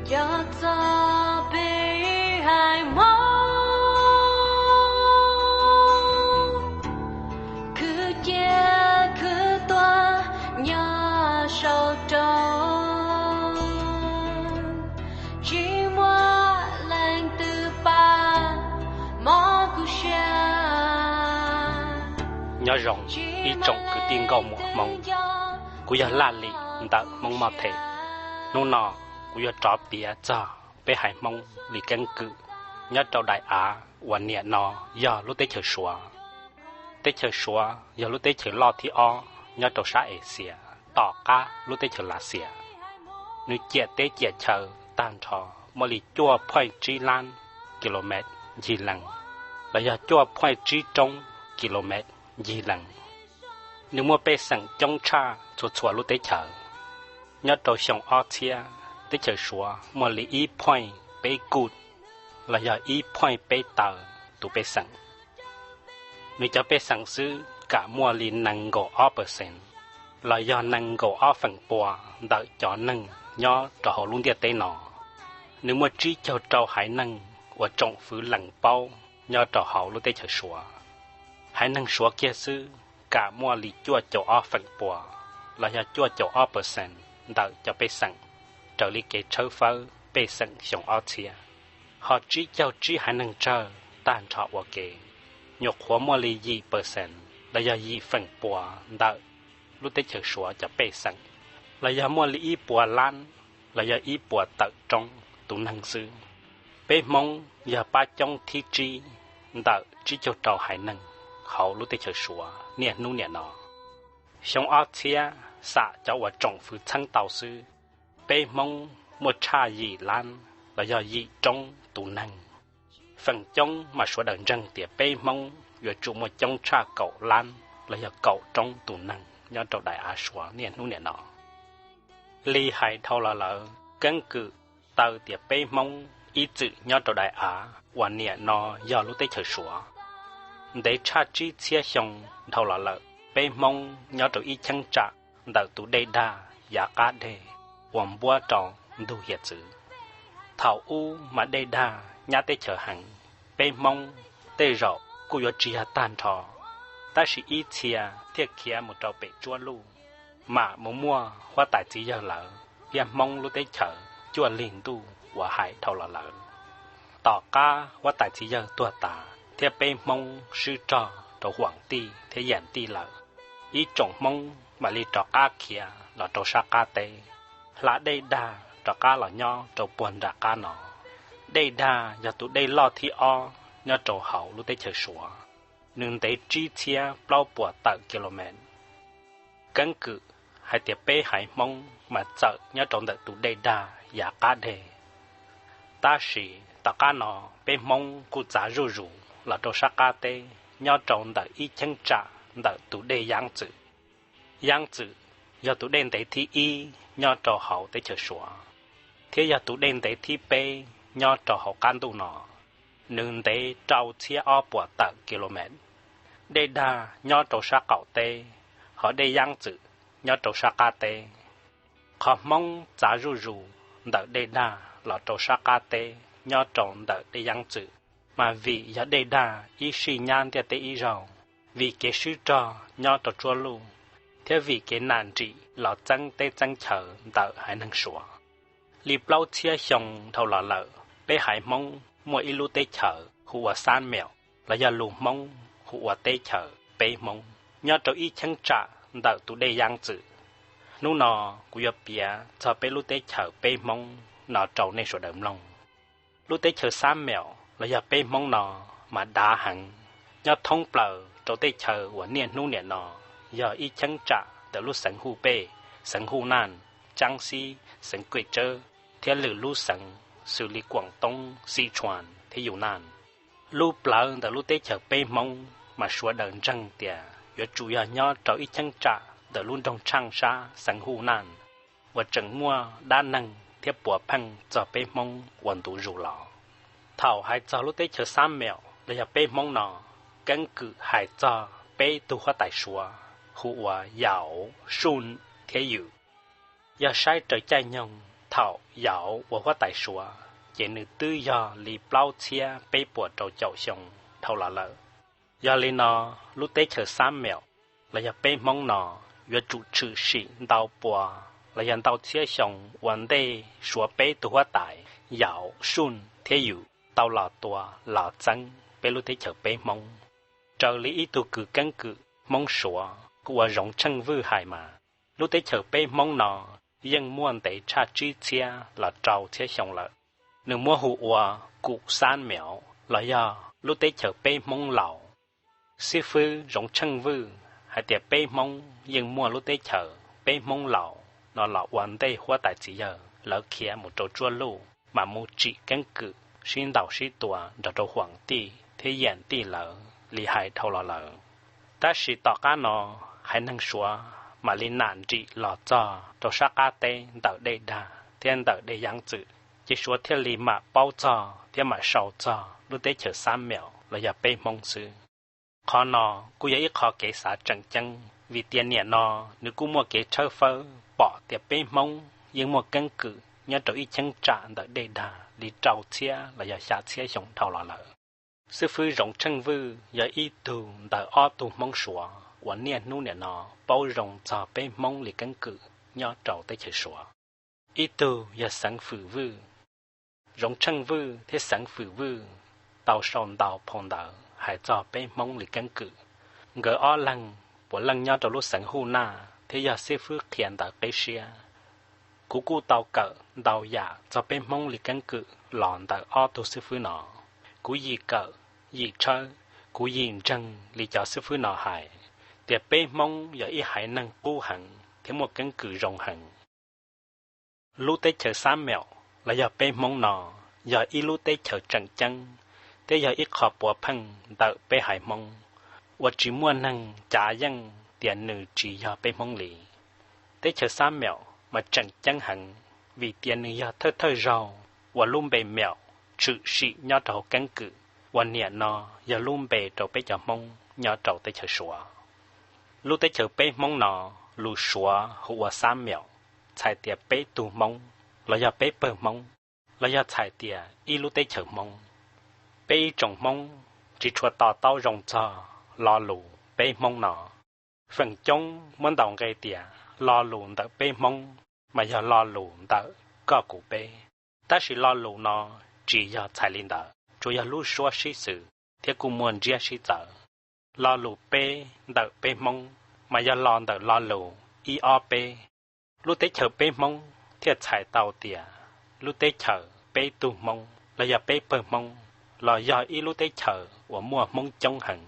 Yog txog peb haiv Hmoob, khwv cia khwv tuag nyob saum roob, tsis muaj leej twg pab mob kuv siab. Nyob zoo ib tsoom kwv tij nkauj muam Hmoob, kuv yog Laj Lim ntawm Hmoob Moj Them. Hnub no kuv yuav rov piav txog peb haiv Hmoob li keeb kwm nyob rau daim av uas niam no yog lub teb chaws Suav. Teb chaws Suav yog lub teb chaws loj thib ob nyob rau sab Axias, tom qab lub teb chaws Lav Xias. Nws ciam teb ciam chaw tag nrho muaj li cuaj phaij tsib lab kilomev ncig lees, los yog cuaj phaij tsib roob kilomev ncig lees. Nws muaj pej xeem coob tshaj txhua txhua lub teb chaws. Nyob rau xyoo ob txhiab, teb chaws Suav muaj li ib phaij peb kuj, los yog ib phaij peb taw tus pej xeem. Nws cov pej xeem xwb kam muaj li nees nkaum ob percent, los yog nees nkaum ob feem pua ntawm cov neeg nyob rau hauv lub ntiaj teb no. Nws muaj tsib caug rau haiv neeg uas tsoom fwv lees paub nyob rau hauv lub teb chaws Suav. Haiv neeg Suav kiag xwb kam muaj li cuaj caum ob feem pua, los yog cuaj caum ob percent ntawm cov pej xeem raws li kev tshawb fawb pej xeem xyoo ob txhiab. Ho tsib caug tsib haiv neeg tsawg tag nrho ua ke, nyuam qhuav muaj li yim percent los yog yim feem pua ntawm lub teb chaws Suav cov pej xeem, los yog muaj li ib puas lab los yog ib puas tawm roob tus neeg xwb. Peb Hmoob yog pab coob thib tsib ntawm tsib caug rau haiv neeg hauv lub teb chaws Suav niaj hnub niam no. Xyoo ob txhiab xam cov uas tsoom fwv txheeb tau xwb, peb Hmoob muaj tshaj yim lab los yog yim roob tus neeg. Feem coob mas sawv daws ntseeg tias peb Hmoob yuav tsum muaj coob tshaj kaum lab los yog kaum roob tus neeg nyob rau daim av Suav niaj hnub niam no. Li hais dhau los lawm, keeb kwm taw tias peb Hmoob ib txwm nyob rau daim av uas niam no yog lub teb chaws Suav. Ntev tshaj tsib txhiab xyoo dhau los lawm, peb Hmoob nyob rau ib cheeb tsam ntawm tus dej dag yav qab deg uas npuab rau ntug hiav txwv. Thaum ub mas dej dag nyab teb chaws heev, peb Hmoob tej zaum kuj yuav tsis yog tag nrho, tab sis ib txhia thiaj khiav mus rau pem Tsuab Luj, mam mus muaj huab tais txiv yawg lawv thiab Hmoob lub teb chaws cuaj lig ntuj uas hais dhau los lawm. Tom qab huab tais txiv yawg tuag tas thiab peb Hmoob swb rog rau Huam Tij thiab Yam Tij lawm, ib tsoom Hmoob mam li rov qab khiav los rau sab qab teb, hla dej dag rov qab los nyob rau puag nram qab no. Dej dag yog tus dej loj thib ob nyob rau hauv lub teb chaws Suav, nws ntev tsib txhiab plaub puas tawm kilomev. Keeb kwm hais tias peb haiv Hmoob mas txawm nyob rau ntawm tus dej dag yav qab deg. Tab sis tom qab no peb Hmoob kuj txav zuj zus los rau sab qab teb nyob rau ntawm ib cheeb tsam ntawm tus dej Yaab Txwm. Yaab Txwm yog tus dej ntev thib ib nyob rau hauv teb chaws Suav, thiab yog tus dej ntev thib peb nyob rau hauv qab ntuj no. Nws ntev rau txhiab ob puas tawm kilomev. Dej dag nyob rau sab qaum teb, ho dej Yaab Txwm nyob rau sab qab teb. Qhov Hmoob txav zuj zus ntawm dej dag los rau sab qab teb nyob rau ntawm dej Yaab Txwm, mas vim yog dej dag ib sij nyab ntiaj teb ib zaug, vim kev swb rog nyob rau Tsuab Luj, thiab vim kev nam nrim los txeeb teb txeeb chaw ntawm haiv neeg Suav. Li plaub txhiab xyoo dhau los lawm, peb haiv Hmoob muaj ib lub teb chaws hu ua Xab Meem, los yog lus Hmoob hu ua teb chaws peb Hmoob, nyob rau ib cheeb tsam ntawm tus dej Yaab Txwm. Hnub no kuv yuav piav txog peb lub teb chaws peb Hmoob no rau nej sawv daws mloog. Lub teb chaws Xab Meem los yog peb Hmoob no mas dav heev, nyob thoob plaws rau tej chaw uas niaj hnub niam no yog ib cheeb tsam ntawm lub xeev Huj Pej, xeev Huj Naj, Tsaab Xib, xeev Kuem Tsawb, thiab lwm lub xeev xws li Kuam Toob, Xij Tshuas thiab Yus Naj. Lub plawv ntawm lub teb chaws peb Hmoob mas sawv daws ntseeg tias yuav tsum yog nyob rau ib cheeb tsam ntawm lub nroog Tshaaj Sab xeev Huj Naj uas tseem muaj dab neeg thiab puav pheej txog peb Hmoob ua ntu zus los. Thaum hais txog lub teb chaws Xab Meem los yog peb Hmoob no, keeb kwm hais txog peb tug huab tais Suav hu ua Yaus, Suj thiab Yus. Yog saib raws caij nyoog thaum Yauv ua huab tais Suav ces nws twb yog li plaub txhiab peb puas rau caum xyoo dhau los lawm. Yog li no, lub teb chaws Xab Meem los yog peb Hmoob no yuav tsum tshwm sim ntau pua los yog ntau txhiab xyoo ua ntej Suav peb tug huab tais Yauv, Suj thiab Yus tau los tua los txeeb peb lub teb chaws peb Hmoob. Raws li ib tug kws keeb kwm Hmoob Suav kws ua Zoov Tsheej Vwj hais mas, lub teb chaws peb Hmoob no yeej muaj ntev tshaj tsib txhiab los rau txhiab xyoo lawm. Nws muab hu ua Kum Xab Meem los yog lub teb chaws peb Hmoob laus. Xib fwb Zoov Tsheej Vwj hais tias peb Hmoob yeej muaj lub teb chaws peb Hmoob laus no los ua ntej huab tais txiv yawg lawv khiav mus rau Tsuab Luj mas mus tsim keeb kwm sib ntaus sib tua nrog rau Huam Tij thiab Yam Tij lawv li hais dhau los lawm. Tab sis tom qab no haiv neeg Suav mam li nam nrim los txog rau sab qab teb ntawm Dej Dag thiab ntawm Dej Yaab Txwm, ces Suav thiaj li mam paub txog thiab mam sau txog lub teb chaws Xab Meem los yog peb Hmoob xwb. Qhov no kuj yog ib qho kev xav tseem ceeb vim tias niam no nws kuj muaj kev tshawb fawb pom tias peb Hmoob yeej muaj keeb kwm nyob rau ib cheeb tsam ntawm Dej Dag li rau txhiab los yog xya txhiab xyoo dhau los lawm. Xib fwb Zoov Tsheej Vwj yog ib tug ntawm ob tug Hmoob Suav uas niaj hnub niam no paub zoo txog peb Hmoob li keeb kwm nyob rau teb chaws Suav. Ib tug yog Xeev Fwm Vwj. Zoov Tsheej Vwj thiab Xeev Fwm Vwj tau sau ntau phau ntawv hais txog peb Hmoob li keeb kwm. Nkawd ob leeg puav leej nyob rau lub xeev Huj Naj thiab yog xib fwb qhia ntawv qib siab. Kuv kuj tau kawm ntau yam txog peb Hmoob li keeb kwm los ntawm ob tug xib fwb no. Kuv yim kawm, yim tshawb, kuv yim ntseeg li cov xib fwb no hais tias peb Hmoob yog ib haiv neeg qub heev thiab muaj keeb kwm zoo heev. Lub teb chaws Xab Meem los yog peb Hmoob no yog ib lub teb chaws tseem ceeb thiab yog ib qho puav pheej ntawm peb haiv Hmoob uas tsis muaj neeg cav yeej tias nws tsis yog peb Hmoob li. Teb chaws Xab Meem mas tseem ceeb heev vim tias nws yog thawj thawj zaug uas lub npe Meem tshwm sim nyob rau hauv keeb kwm uas niam no yog lub npe rau peb cov Hmoob nyob rau teb chaws Suav. Lub teb chaws peb Hmoob no lus Suav hu ua Xab Meem, txhais tias peb tug Hmoob los yog peb pawg Hmoob los yog txhais tias ib lub teb chaws Hmoob. Peb ib tsoom Hmoob tsis tshua to taub zoo txog lo lus peb Hmoob no. Feem coob muab ntaus nqe tias lo lus ntawm peb Hmoob mas yog lo lus ntawm koj kuv peb, tab sis lo lus no tsis yog txhais li ntawd, tsuas yog lub suab sib xws thiab kuj muaj ntsiab sib txawv. Lo lus peb ntawm peb Hmoob mas yog los ntawm lo lus ib ob peb. Lub teb chaws peb Hmoob thiaj txhais tau tias lub teb chaws peb tug Hmoob los yog peb pawg Hmoob los yog ib lub teb chaws uas muaj Hmoob coob heev.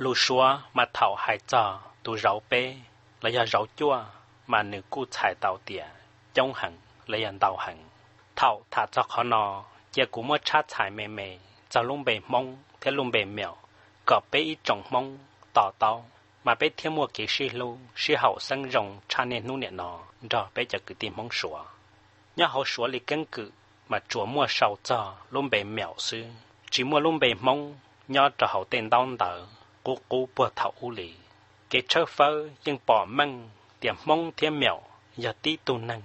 Lus Suav mas thaum hais txog tus zauv peb los yog zauv cuaj mas nws kuj txhais tau tias coob heev los yog ntau heev. Thaum tham txog qhov no, cia kuv muab tshab txhais me me txog lub npe Hmoob thiab lub npe Meem kom peb ib tsoom Hmoob to taub mas peb thiaj muaj kev sib hlub sib haum xeeb zoo tshaj niaj hnub niam no nrog peb cov kwv tij Hmoob Suav. Nyob hauv Suav li keeb kwm mas tsuas muaj sau txog lub npe Meem xwb, tsis muaj lub npe Hmoob nyob rau hauv tej ntaub ntawv qub qub puag thaum ub li. Kev tshawb fawb yeej pom meej tias Hmoob thiab Meem yog tib tug neeg,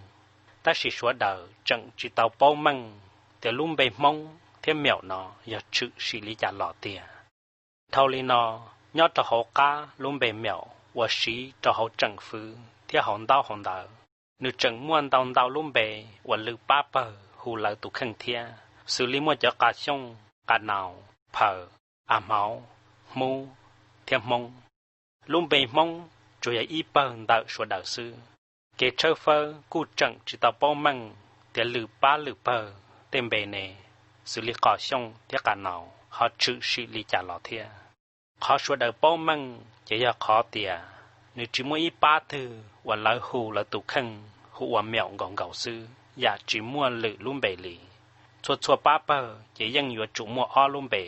tab sis sawv daws tseem tsis tau paub meej tias lub npe Hmoob thiab Meem no yog tshwm sim li cas los tiag. Dhau li no, nyob rau hauv qab lub npe Meem uas siv rau hauv tseem fwv thiab hauv ntaub hauv ntawv, nws tseem muaj ntau ntau lub npe uas lwm pab pawg hu lawv tus kheej thiab, xws li muaj cov Qas Xyooj, Qas Naus, Phaws, A Hmauv, Hmub thiab Hmoob. Lub npe Hmoob tsuas yog ib pawg ntawm sawv daws xwb. Kev tshawb fawb kuj tseem tsis tau paub meej tias lwm pab lwm pawg tej npe ne, xws li Qos Xyooj thiab Qas Naus ho tshwm sim li cas los thiab. Qhov sawv daws paub meej ces yog qhov tias nws tsis muaj ib pab twg uas lawv hu lawv tus kheej hu ua Meem nkaus nkaus xwb, yam tsis muaj lwm lub npe li. Txhua txhua pab pawg ces yeej yuav tsum muaj ob lub npe,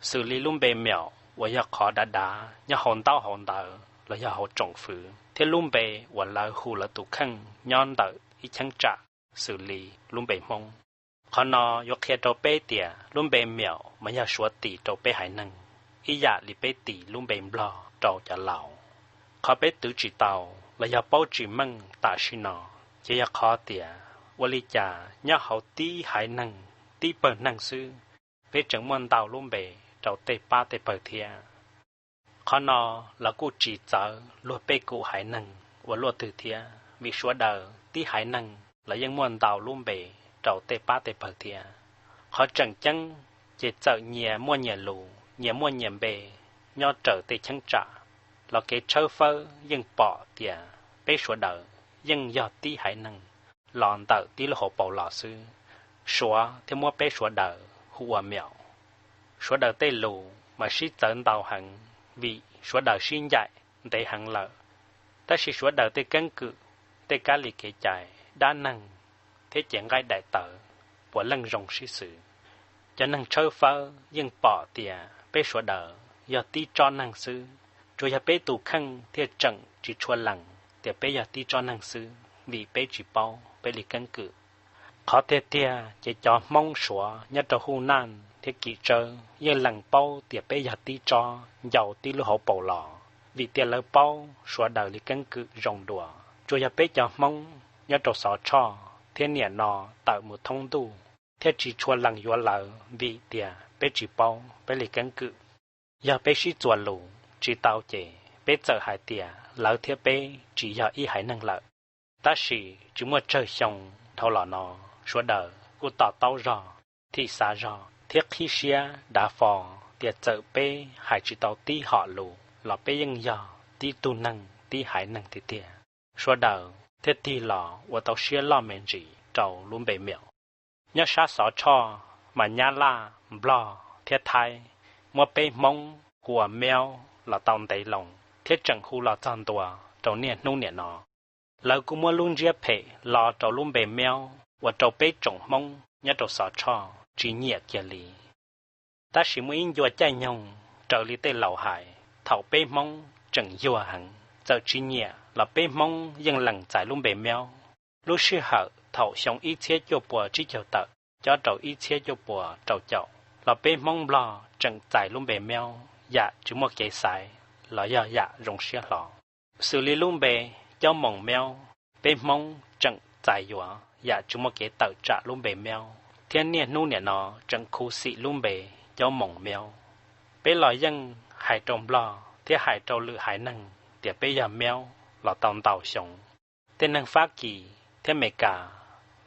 xws li lub npe Meem uas yog qhov dav dav nyob hauv ntaub hauv ntawv los yog hauv tsoom fwv, thiab lub npe uas lawv hu lawv tus kheej nyob ntawm ib cheeb tsam, xws li lub npe Hmoob. Qhov no yuav qhia rau peb tias lub npe Meem mas yog Suav tis rau peb haiv neeg, ib yam li peb tis lub npe Nplog rau cov Laus. Qhov peb twv tsis tau los yog paub tsis meej tam sim no ces yog qhov tias ua li cas nyob hauv tib haiv neeg, tib pawg neeg xwb, peb tseem muaj ntau lub npe rau tej pab tej pawg thiab. Qhov no los kuj tsis txawv luag peb kum haiv neeg ua luaj twg thiab, vim sawv daws tib haiv neeg los yeej muaj ntau lub npe rau tej pab tej pawg thiab. Qhov tseem ceeb ces txawm nyias muaj nyias lus, nyias muaj nyias npe nyob raws tej cheeb tsam, los kev tshawb fawb yeej pom tias peb sawv daws yeej yog tib haiv neeg los ntawm tib lub hauv paus los xwb. Suav thiaj muab peb sawv daws hu ua Meos. Sawv daws tej lus mas sib txawv ntau heev, vim sawv daws sib ncaim ntev heev lawm, tab sis sawv daws tej keeb kwm, tej kab li kev cai, dab neeg thiab cev nqaij daim tawv puav leej zoo sib xws. Cov neeg tshawb fawb yeej pom tias peb sawv daws yog tib tsob neeg xwb, tsuas yog peb tus kheej thiaj tseem tsis tshua lees tias peb yog tib tsob neeg xwb, vim peb tsis paub peb li keeb kwm. Qhov tiag tiag ces cov Hmoob Suav nyob rau Huj Naj thiab Kim Tsawb yeej lees paub tias peb yog tib tsob ncau tib lub hauv paus los, vim tias lawv paub sawv daws li keeb kwm zoo dua. Tsuas yog peb cov Hmoob nyob rau Xov Tshoj thiab niam no tawm mus thoob ntuj thiaj tsis tshua lees yuav lawv, vim tias peb tsis paub peb li keeb kwm. Yog peb sib txuas lus tsis tau ces peb txawm hais tias lawv thiab peb tsis yog ib haiv neeg lawm. Tab sis tsis muaj tsawg xyoo dhau los no, sawv daws kuj to taub zog, thim xav zog thiab qhib siab dav fo tias txawm peb hais tsis tau tib hom lus los peb yeej yog tib tug neeg tib haiv neeg tiag tiag. Sawv daws thiaj tig los ua tau siab loj me ntsis rau lub npe Meos. Nyob sab Xov Tshoj mas Nyab Laj, Nplog thiab Thaib muab peb Hmoob hu ua Meob los tau ntev loo, thiab tseem hu los txog ntua rau niaj hnub niam no. Lawv kuj muab lub ntsiab phem lo rau lub npe Meob ua rau peb tsoom Hmoob nyob rau Xov Tshoj tsis nyiam kiag li. Tab sis muaj ib ncua caij nyoog raws li tej laus hais, thaum peb Hmoob tseem yuag heev, txawm tsis nyiam los peb Hmoob yeej lees txais lub npe Meob. Lub sij hawm thaum xyoo ib txhiab cuaj puas tsib caug tawm cob rau ib txhiab cuaj puas rau caum los peb Hmoob Nplog tseem txais lub npe Meob yam tsis muaj kev xaiv los yog yam zoo siab hlo. Xws li lub npe Cob Moos Meob, peb Hmoob tseem txais yuav yam tsis muaj kev tawm tsam lub npe Meob, thiab niaj hnub niam no tseem khuv xim lub npe Cob Moos Meob. Peb los yeej hais rau Nplog thiab hais rau lwm haiv neeg tias peb yog Meob los tau ntau xyoo. Tej neeg Fab Kis thiab Mes Kas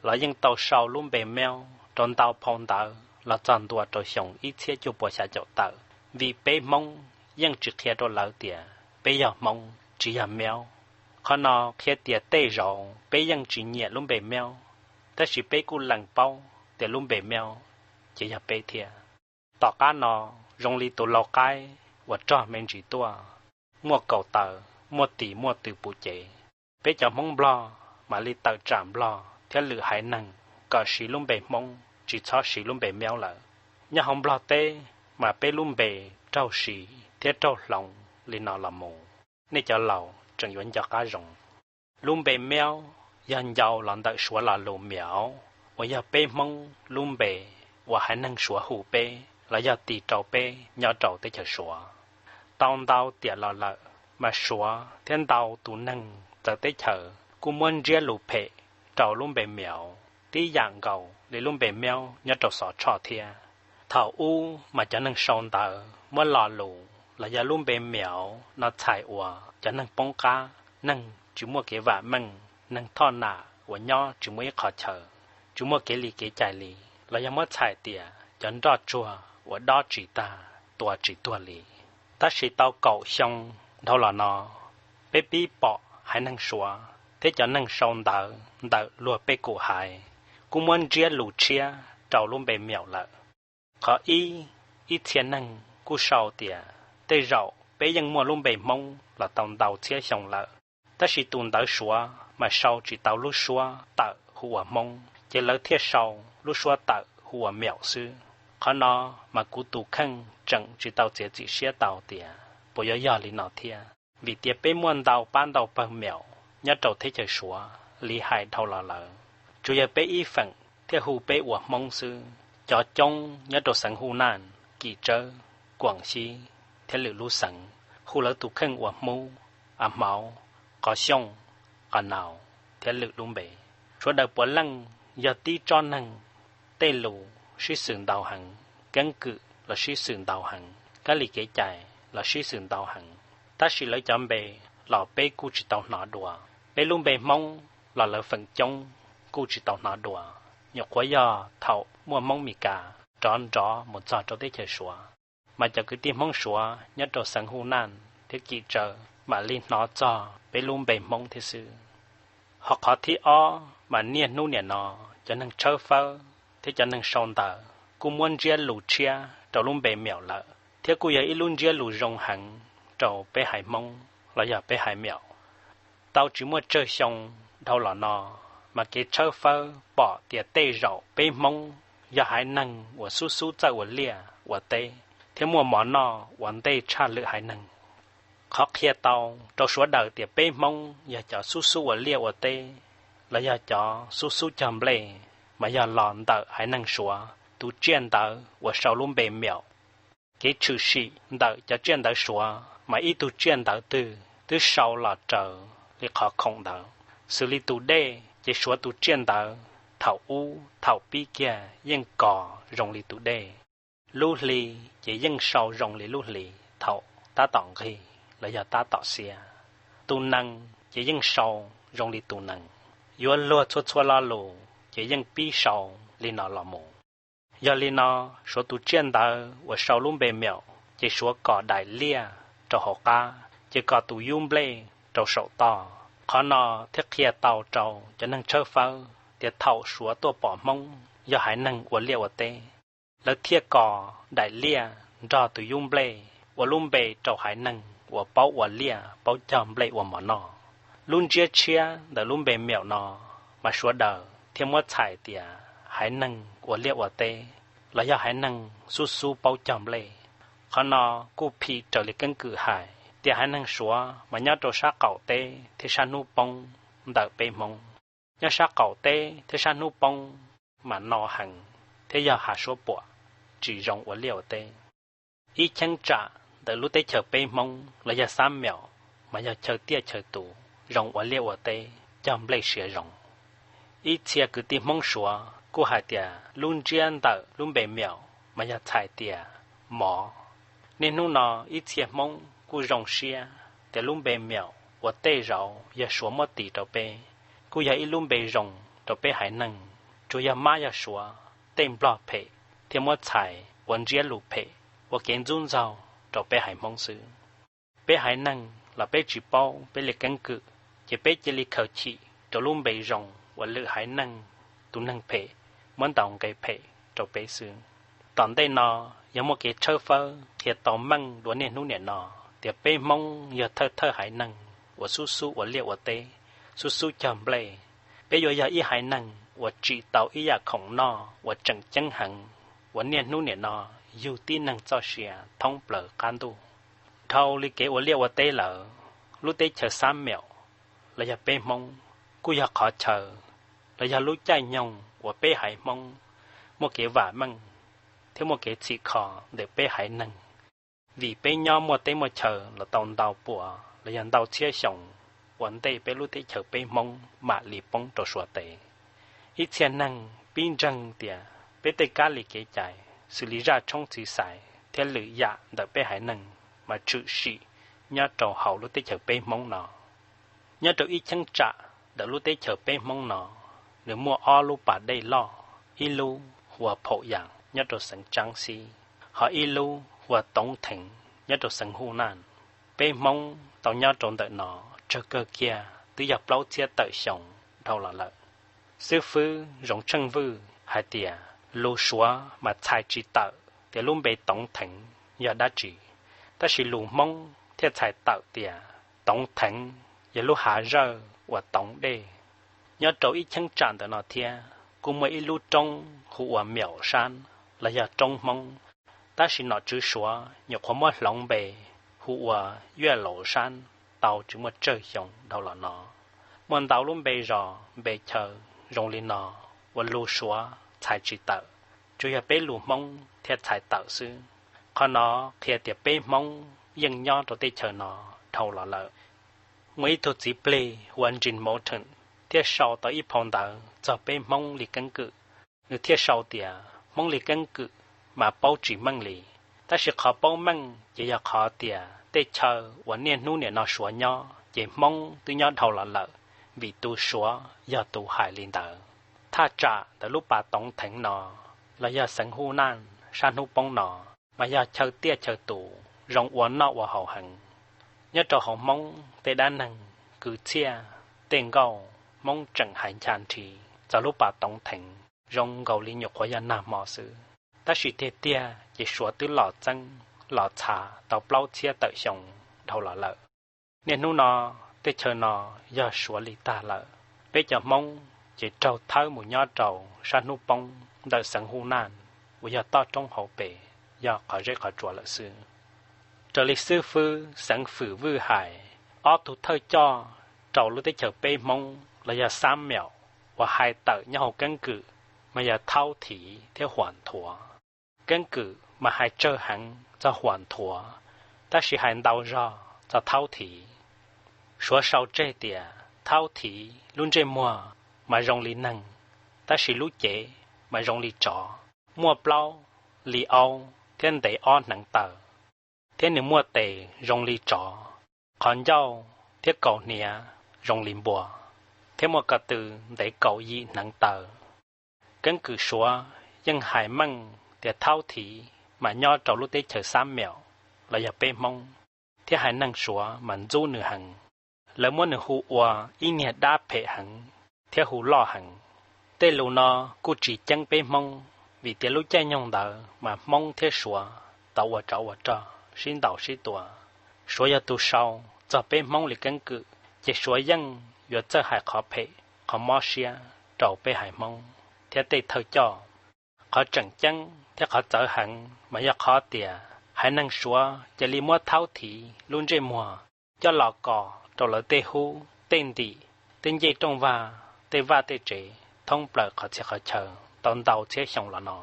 los yeej tau sau lub npe Meob rau ntau phau ntawv los txog ntua rau xyoo ib txhiab cuaj puas xya caum tawm, vim peb Hmoob yeej tsis qhia rau lawv tias peb yog Hmoob tsis yog Meob. Qhov no qhia tias tej zaum peb yeej tsis nyiam lub npe Meob, tab sis peb kuj lees paub tias lub npe Meob ces yog peb thiab. Tom qab no zoo li tus lau qaib uas rog me ntsis tuaj, muaj kaus taws, muaj tis muaj tw puv cev. Peb cov Hmoob Nplog mam li tawm tsam Nplog thiab lwm haiv neeg kom siv lub npe Hmoob tsis txhob siv lub npe Meob lawm. Nyob hauv Nplog teb mas peb lub npe raug siv thiab raug hloov li no los mus, nej cov laus tseem yuav nco qab zoo. Lub npe Meob yog ncau los ntawm Suav lo lus Meos uas yog peb Hmoob lub npe uas haiv neeg Suav hu peb los yog tis rau peb nyob rau teb chaws Suav. Tau ntau tiam los lawm mas Suav thiab ntau tus neeg txawv teb chaws kuj muab ntsiab lus phem rau lub npe Meos tib yam nkaus li lub npe Meob nyob rau Xov Tshoj thiab. Thaum ub mas cov neeg sau ntawv muab lo lus los yog lub npe Meos no txhais ua cov neeg poob qab, neeg tsis muaj kev vam meej, neeg thoj nam uas nyob tsis muaj ib qho chaw, tsis muaj kev li kev cai li, los yog muab txhais tias cov nroj tsuag uas dob tsis tag, tua tsis tuag li. Tab sis tau kaum xyoo dhau los no, peb pib pom haiv neeg Suav thiab cov neeg sau ntawv ntawm luag pej kum haiv kuj muab ntsiab lus tshiab rau lub npe Meos lawm. Qhov ib, ib txhia neeg kuj sau tias tej zaum peb yeej muaj lub npe Hmoob los tau ntau txhiab xyoo lawm, tab sis tus ntawv Suav mas sau tsis tau lub suab tawm hu ua Hmoob, ces lawv thiaj sau lub suab tawm hu ua Meos xwb. Qhov no mas kuv tus kheej tseem tsis tau txiav txim siab tau tias puas yuav yog li no thiab, vim tias peb muaj ntau pab ntau pawg Meos nyob rau teb chaws Suav li hais dhau los lawm, tsuas yog peb ib feem thiaj hu peb ua Hmoob xwb. Cov coob nyob rau xeev Hu Naj, Kim Tsawb, Kuam Xyib thiab lwm lub xeev hu lawv tus kheej ua Hmub, A Hmauv, Qos Xyooj, Qos Naus thiab lwm lub npe. Sawv daws puav leej yog tib tsob neeg tej lus sib xws ntau heev, keeb kwm los sib xws ntau heev, kab li kev cai los sib xws ntau heev, tab sis lawv cov npe los peb kuj tsis tau hnov dua. Peb lub npe Hmoob los lawv feem coob kuj tsis tau hnov dua, nyuam qhuav yog thaum muaj Hmoob Mes Kas rov nrov mus txog rau teb chaws Suav, mas cov kwv tij Hmoob Suav nyob rau xeev Huj Naj thiab Kim Tsawv mam li hnov txog peb lub npe Hmoob thiab xwb. Ho qhov thib ob mas niaj hnub niam no cov neeg tshawb fawb thiab cov neeg sau ntawv kuj muab ntsiab lus tshiab rau lub npe Meum lawm, thiab kuj yog ib lub ntsiab lus zoo heev rau peb haiv Hmoob los yog peb haiv Meum. Tau tsis muaj tsawg xyoo dhau los no, mas kev tshawb fawb pom tias tej zaum peb Hmoob yog haiv neeg uas xub xub txawj ua liaj ua teb thiab muaj mov noj ua ntej tshaj lwm haiv neeg. Qhov qhia tau rau sawv daws tias peb Hmoob yog cov xub xub ua liaj ua teb los yog cov xub xub cog nplej, mas yog los ntawm haiv neeg Suav tus tsiaj ntawv uas sau lub npe Meum. Kev tshwm sim ntawm cov tsiaj ntawv Suav mas ib tug tsiaj ntawv twg twb sau los raws li qhov khoom ntawd. Xws li tus dej ces Suav tus tsiaj ntawv thaum ub thaum pib kiag yeej kos zoo li tus dej. Lub hli ces yeej sau zoo li lub hli thaum tab tom nqig los yog tab tom xiab. Tus nees ces yeej sau zoo li tus nees. Yuav luag txhua txhua lo lus ces yeej pib sau li no los mus. Yog li no, Suav tus tsiaj ntawv uas sau lub npe Meum ces Suav kos daim liaj rau hauv qab, ces kos tus yub nplej rau saum toj. Qhov no thiaj qhia tau rau cov neeg tshawb fawb tias thaum Suav tuaj pom Hmoob yog haiv neeg ua liaj ua teb, lawv thiaj kos daim liaj nrog tus yub nplej ua lub npe rau haiv neeg uas paub ua liaj paub cog nplej ua mov noj. Lub ntsiab tshiab ntawm lub npe Meum no mas sawv daws thiaj muab txhais tias haiv neeg ua liaj ua teb los yog haiv neeg xub xub paub cog nplej. Qhov no kuj phim raws li keeb kwm hais tias haiv neeg Suav mas nyob rau sab qaum teb thiab sab hnub poob ntawm peb Hmoob. Nyob sab qaum teb thiab sab hnub poob mas no heev thiab yog hav suab puam, tsis zoo ua liaj ua teb. Ib cheeb tsam ntawm lub teb chaws peb Hmoob los yog Xab Meum mas yog chaw tiaj chaw tus zoo ua liaj ua teb cog nplej siav zoo. Ib txhia kwv tij Hmoob Suav kuj hais tias lub ntsiab ntawm lub npe Meum mas yog txhais tias mov. Niaj hnub no ib txhia Hmoob kuj zoo siab tias lub npe Meum uas tej zaum yog Suav muab tis rau peb, kuj yog ib lub npe zoo rau peb haiv neeg, tsuas yog mab yog Suav tej Nplog phem thiaj muab txhais ua ntsiab lus phem ua kev ntxub ntxaug rau peb haiv Hmoob xwb. Peb haiv neeg los peb tsis paub peb li keeb kwm, ces peb cia li khaws chim rau lub npe zoo uas lwm haiv neeg tus neeg phem muab ntaus nqe phem rau peb xwb. Tom ntej no yog muaj kev tshawb fawb qhia tau meej dua niaj hnub niam no tias peb Hmoob yog thawj thawj haiv neeg uas xub xub ua liaj ua teb, xub xub cog nplej. Peb yuav yog ib haiv neeg uas tsim tau ib yam khoom noj uas tseem ceeb heev uas niaj hnub niam no yug tib neeg txoj sia thoob plaws qab ntuj. Dhau li kev ua liaj ua teb lawm, lub teb chaws Xab Meum los yog peb Hmoob kuj yog qhov chaw los yog lub caij nyoog uas peb haiv Hmoob muaj kev vam meej thiab muaj kev txhim kho ntawm peb haiv neeg, vim peb nyob muaj teb muaj chaw los tau ntau puas los yog ntau txhiab xyoo ua ntej peb lub teb chaws peb Hmoob mam li poob rau Suav tes. Ib txhia neeg pib ntseeg tias peb tej kab li kev cai xws li zaj tshoob txiv xais thiab lwm yam ntawm peb haiv neeg mas tshwm sim nyob rau hauv lub teb chaws peb Hmoob no. Nyob rau ib cheeb tsam ntawm lub teb chaws peb Hmoob no, nws muaj ob lub pas dej loj, ib lub hu ua Phaum Yas nyob rau xeev Tsaab Xib, ho ib lub hu ua Toov Theev nyob rau xeev Huj Naj. Peb Hmoob tau nyob rau ntawm no tsawg kawg kiag twb yog plaub txhiab tawm xyoo dhau los lawm. Xib fwb Zoov Tsheej Vwj hais tias lus Suav mas txhais tsis tawm tias lub npe Toov Theev yog dab tsi, tab sis lus Hmoob thiaj txhais tawm tias Toov Theev yog lub hav zawj uas toov dej. Nyob rau ib cheeb tsam ntawm no thiab kuj muaj ib lub roob hu ua Miaum Sab los yog roob Hmoob, tab sis nom tswv Suav nyuam qhuav muab hloov npe hu ua Yuaj Laus Sab tau tsis muaj tsawg xyoo dhau los no. Muaj ntau lub npe zos npe chaw zoo li no uas lus Suav txhais tsis tawm, tsuas yog peb lus Hmoob thiaj txhais tawm xwb. Qhov no qhia tias peb Hmoob yeej nyob rau teb chaws no dhau los lawm. Muaj ib tug txiv plig hu ua Njin Mauv Theem thiaj sau tau ib phau ntawv txog peb Hmoob li keeb kwm. Nws thiaj sau tias Hmoob li keeb kwm mas paub tsis meej li, tab sis qhov paub meej ces yog qhov tias tej chaw uas niaj hnub nim no Suav nyob ces Hmoob twb nyob dhau los lawm, vim tus Suav yog tus hais li ntawd. Thaj tsam ntawm lub pas toov theev no los yog xeev Huj Naj sab hnub poob no mas yog chaw tiaj chaw tus zoo ua noj ua haus heev. Nyob rau hauv Hmoob tej dab neeg, kwv txhiaj, tej nkauj, Hmoob tseem hais ncha nrhi txog lub pas toov theev zoo nkaus li nyuam qhuav yog nag hmo xwb. Tab sis tiag tiag ces Suav twb los txeeb los txhav tau plaub txhiab tawm xyoo dhau los lawm. Niaj hnub no tej chaw no yog Suav li tag lawm. Peb cov Hmoob ces raug thawb mus nyob rau sab hnub poob ntawm xeev Huj Naj uas yog toj roob hauv pes, yog qhov zeb qhov tsua lawm xwb. Raws li xib fwb xeev Fwm Vwj hais, ob tug thawj coj rau lub teb chaws peb Hmoob los yog xab meem uas hais tawm nyob hauv keeb kwm mas yog Thaub Thiv thiab Huam Nthuav. Keeb kwm mas hais tsawg heev txog Huam Nthuav, tab sis hais ntau zog txog Thaub Thiv. Suav sau tseg tias Thaub Thiv lub ntsej muag mas zoo li neeg, tab sis lub cev mas zoo li tsov, muaj plaub li aub thiab ntev ob hneev taw, thiab nws muaj tes zoo li tsov, qhov ncauj thiab kaus hniav zoo li npua, thiab muaj ko tw ntev kaum yim hneev taw. Keeb kwm Suav yeej hais meej tias Thaub Thiv mas nyob rau lub teb chaws xab meem los yog peb Hmoob, thiab haiv neeg Suav mas ntxub nws heev. Lawv muab nws hu ua ib niag dab phem heev thiab hu loj heev. Tej lus no kuj tsis ceeb peb Hmoob, vim tias lub caij nyoog ntawd mas Hmoob thiab Suav tau ua tsov ua rog sib ntaus sib tua. Suav yog tus sau txog peb Hmoob li keeb kwm, ces Suav yeej yuav txawj hais qhov phem qhov mob siab rau peb haiv Hmoob thiab tej thawj coj. Qhov tseem ceeb thiab qhov txawv heev mas yog qhov tias haiv neeg Suav cia li muab Thaub Thiv lub ntsej muag coj los kos rau lawv tej hub tej ntim, tej ncej rooj vag, tej vaj tej tsev thoob plaws qhov txhia qhov chaw tau ntau txhiab xyoo los no.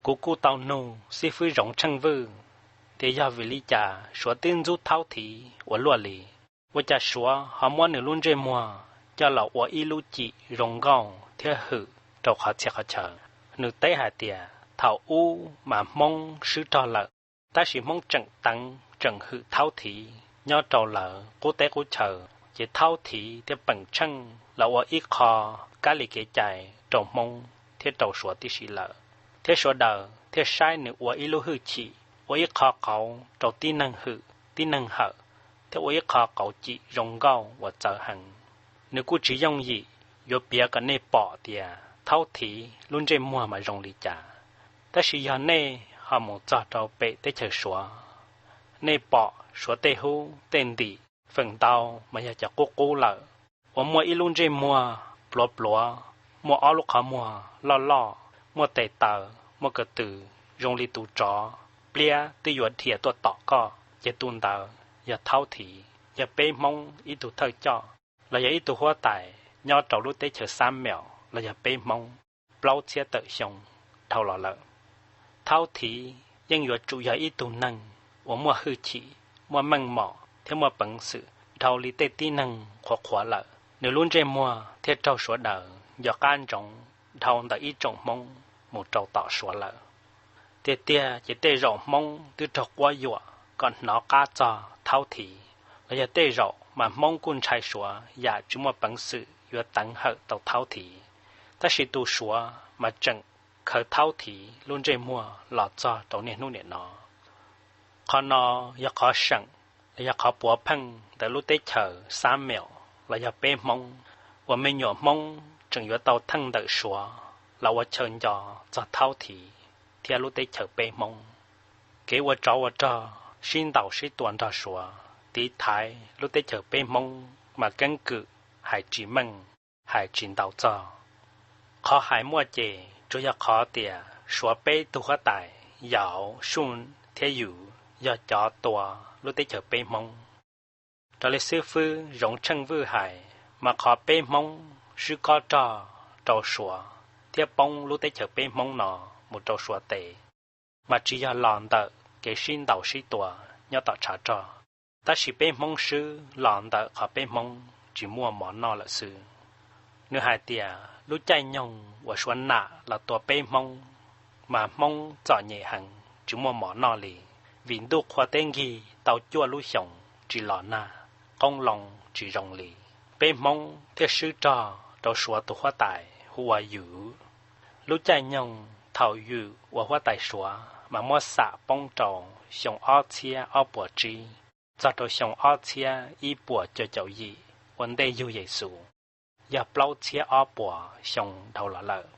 Kuv kuj tau nug xib fwb Zoov Tsheej Vwj tias yog vim li cas Suav twb ntxub Thaub Thiv ua luaj li, ua cas Suav ho muab nws lub ntsej muag coj los ua ib lub cim zoo nkauj thiab hwm rau qhov txhia qhov chaw. Nws teb hais tias thaum ub mas Hmoob swb rog lawm, tab sis Hmoob tseem teev tseem hwm Thaub Thiv nyob rau lawv qub teb qub chaw, ces Thaub Thiv thiaj peem tsheej los ua ib qho kab li kev cai rau Hmoob thiab rau Suav tib si lawm. Thiab sawv daws thiaj saib nws ua ib lub hwj chim, ua ib qho qauv rau tib neeg hwm tib neeg hawm, thiab ua ib qho qauv cim zoo nkauj uas txawv heev. Nws kuj tsis yooj yim yuav piav kom nej pom tias Thaub Thiv lub ntsej muag mas zoo li cas, tab sis yog nej ho mus txog rau pem teb chaws Suav, nej pom Suav tej hub tej ntim feem ntau mas yog cov qub qub lawm, uas muaj ib lub ntsej muag pluav pluav, muaj ob lub qhov muag loj loj, muaj tes taw, muaj ko tw zoo li tus tsov, pliab twb yuav dhia tuaj tom koj, ces tus ntawd yog Thaub Thiv, yog peb Hmoob ib tug thawj coj los yog ib tug huab tais nyob rau lub teb chaws Xab Meem los yog peb Hmoob plaub txhiab tawm xyoo dhau los lawm. Thaub Thiv yeej yuav tsum yog ib tug neeg uas muaj hwj chim, muaj meej mom thiab muaj peev xwm dhau li tej tib neeg qhuav qhuav lawm, nws lub ntsej muag thiaj raug sawv daws nco qab ntsoov dhau ntawm ib tsoom Hmoob mus rau tom Suav lawm. Tiag tiag ces tej zaum Hmoob twb raug quab yuam kom hnov qab txog Thaub Thiv, los yog tej zaum mas Hmoob kuj ntshai Suav yam tsis muaj peev xwm yuav teev hawm tau Thaub Thiv, tab sis tus Suav mas tseem khaws Thaub Thiv lub ntsej muag los txog rau niaj hnub niam no. Qhov no yog qhov seem los yog qhov puav pheej ntawm lub teb chaws Xab Meem los yog peb Hmoob, uas me nyuam Hmoob tseem yuav tau theej ntawm Suav los ua chaw nco txog Thaub Thiv thiab lub teb chaws peb Hmoob. Kev ua tsov ua rog sib ntaus sib tua nrog Suav tiv thaiv lub teb chaws peb Hmoob mas keeb kwm hais tsis meej, hais tsis ntau txog. Qhov hais muaj ces tsuas yog qhov tias Suav peb tug huab tais Yauv, Suj thiab Yus yog cov tua lub teb chaws peb Hmoob. Raws li xib fwb Zoov Tsheej Vwj hais mas qhov peb Hmoob swb kob rog rau Suav thiab poob lub teb chaws peb Hmoob no mus rau Suav tes mas tsis yog los ntawm kev sib ntaus sib tua nyob tom tshav rog, tab sis peb Hmoob swb los ntawm qhov peb Hmoob tsis muaj mov noj lawm xwb. Nws hais tias lub caij nyoog uas Suav nam los tua peb Hmoob, mas Hmoob txom nyem heev tsis muaj mov noj li, vim ntuj qhua teb nkig tau cuaj lub xyoos tsis los nag, qoob loo tsis zoo li. Peb Hmoob thiaj swb rog rau Suav tus huab tais hu ua Yum. Lub caij nyoog thaum Yum ua huab tais Suav mas muab xam poob rau xyoo ob txhiab ob puas tsib txog rau xyoo ob txhiab ib puas cuaj caum yim ua ntej yug Yexus, yog plaub txhiab ob puas xyoo dhau los lawm.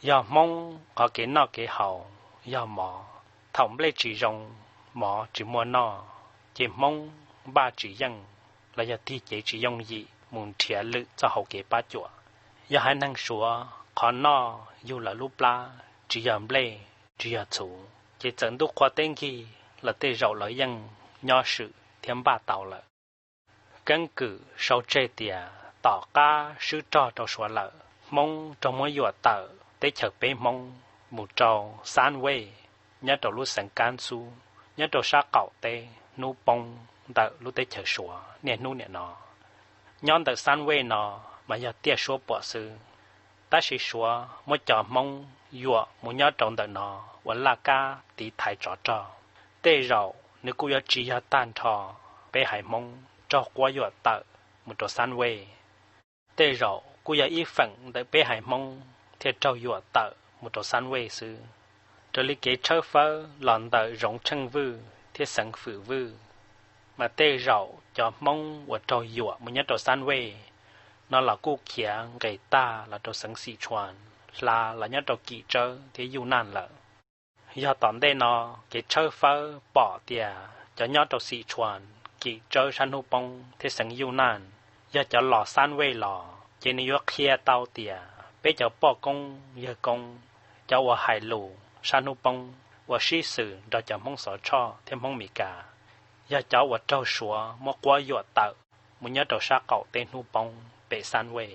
Yog Hmoob qhov kev noj kev haus yog mov, thaum nplej tsis zoo, mov tsis muaj noj, ces Hmoob npaj tsis yeej los yog tig cev tsis yooj yim mus nrhiav lwm txoj hauv kev pab cuam. Yog haiv neeg Suav qhov noj yug lawv lub plab tsis yog nplej tsis yog txhuv, ces txawm ntuj qhua teb nkig los tej zaum lawv yeej nyob swm thiab npaj tau lawm. Keeb kwm sau tseg tias tom qab swb rog rau Suav lawm, Hmoob raug muab yuam tawm teb chaws peb Hmoob mus rau Xab Vej, nyob rau lub xeev Kab Xub, nyob rau sab qaum teb hnub poob ntawm lub teb chaws Suav niaj hnub nim no. Nyob ntawm Xab Vej no mas yog tiaj suab puam xwb, tab sis Suav muab cov Hmoob yuam mus nyob rau ntawm no ua laj kab tiv thaiv tsov rog. Tej zaum nws kuj yuav tsis yog tag nrho peb haiv Hmoob raug quab yuam tawm mus rau Xab Vej. Tej zaum kuj yog ib feem ntawm peb haiv Hmoob thiaj raug yuam tawm mus rau Xab Vej xwb. Raws li kev tshawb fawb los ntawm Zoov Tsheej Vwj thiab Xeev Fwm Vwj, mas tej zaum cov Hmoob uas raug yuam mus nyob rau Xab Vej no los kuj khiav nqes tag los rau xeev Xim Tshuas, hla los nyob rau Kim Tsawb thiab Yuj Naj lawm. Yog tom ntej no kev tshawb fawb pom tias cov nyob rau Xim Tshuas, Kim Tsawb sab hnub poob thiab xeev Yuj Naj yog cov los Xab Vej los, ces nws yuav qhia tau tias peb cov poj koob yawg koob, cov uas hais lus sab hnub poob uas sib xws nrog cov Hmoob Xov Tshoj thiab Hmoob Mes Kas, yog cov uas raug Suav muab quab yuam tawm mus nyob rau sab qaum teb hnub poob pem Xab Vej.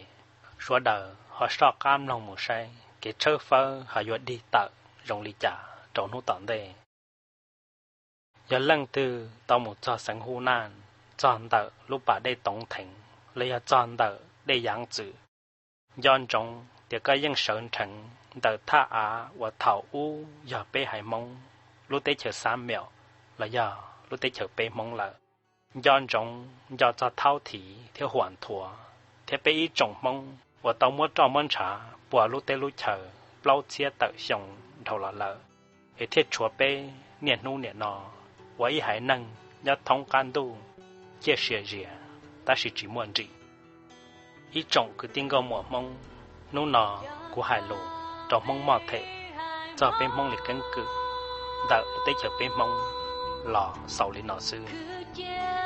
Sawv daws ho soj qab mloog mus saib kev tshawb fawb ho yuav dig tawm zoo li cas rau hnub tom ntej. Yog leej twg tau mus txog xeev Huj Naj, txog ntawm lub pas dej Toov Theev los yog txog ntawm dej Yaav Txwm, nco ntsoov tias koj yeej sawv nrheev ntawm thaj av uas thaum ub yog peb haiv Hmoob lub teb chaws Xab Meem los yog lub teb chaws peb Hmoob lawm. Nco ntsoov nco txog Thaub Thiv thiab Huam Nthuav thiab peb ib tsoom Hmoob uas tau muab roj muab ntshav puas lub teb lub chaws plaub txhiab tawm xyoo dhau los lawm, es thiaj tshuav peb niaj hnub nim no ua ib haiv neeg nyob thoob qab ntuj ciaj sia zias tab sis tsis muaj nrim. Ib tsoom kwv tij nkauj muam Hmoob, hnub no kuv hais lus rau Hmoob moj them txog peb Hmoob li keeb kwm ntawm teb chaws peb Hmoob los xaus li no xwb.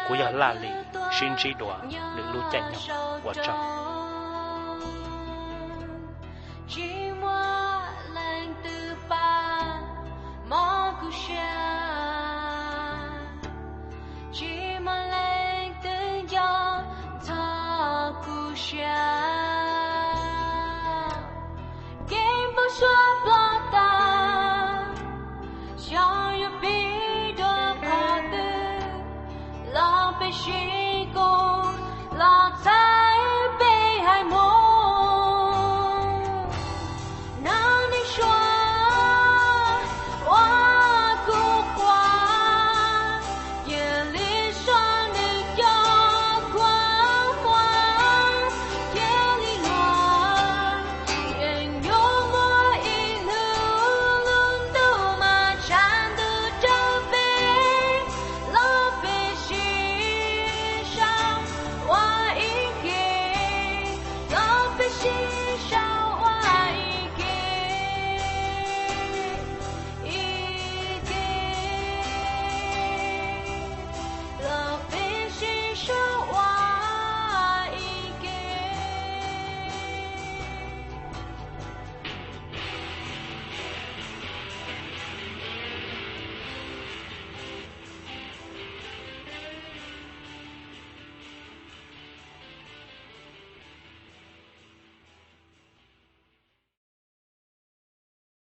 Kuv yog Laj Lis, sib ntsib dua lwm lub caij nyoog, ua tsaug. Tsis muaj leej twg pab mov kuv siab